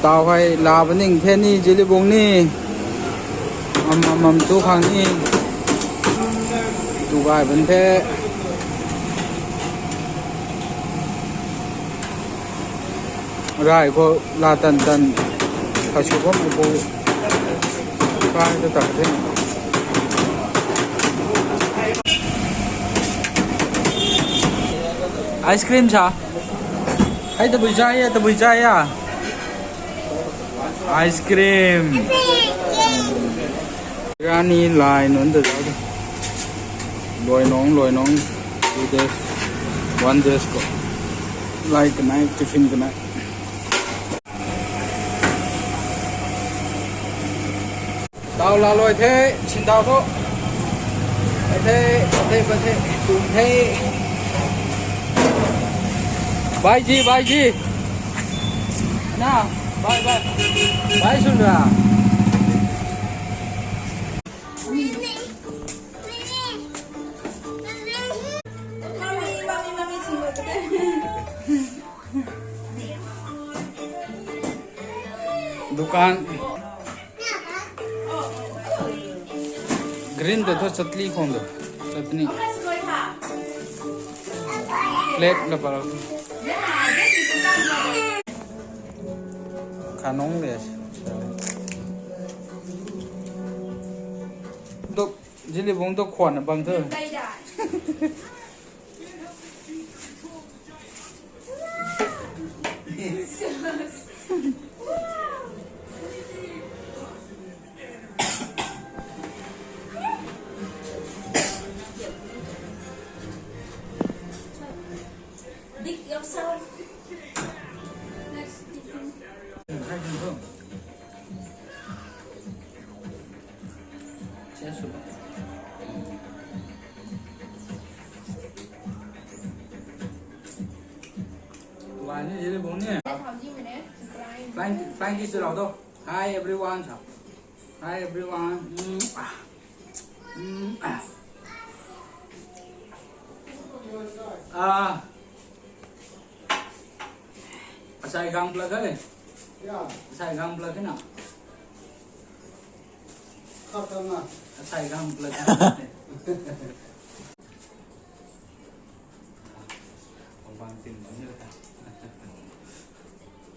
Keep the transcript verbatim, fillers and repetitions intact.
Tau hei la bam ning the ni, Jilibung ni. Am, am, am, tu khang ni. Tu gay bam the. Rai khou la tan tan. Kha sw bam khou. Kai ta tak the. Ice cream sa. Hei tabui chai ya, tabui chai ya. Ice cream. Rani lai nunc ta zauc de. Luai nung, luai nung. Two days, one days khou. Lai kanei, tiffin kanei. Tau la luai the, sin tau thu. Bai the, bai the, bai the, tum the. Bai ji, bai ji. Na, bai, bai. Bai swn ra. Dukan. Green ta thu chutney khang de. Chutney. Plate la para. Kha nung de. Duk, Jilibung duk khwan na bam thu. Dig yourself. Thank, thank you, sir. Hi, everyone. Hi, everyone. Mm, ah. Mm, ah. Ah. Asai gang plak hai. Ya. Asai gang plak hai na. Khat na. Asai gang plak hai. Bang bang tin bang ni ta.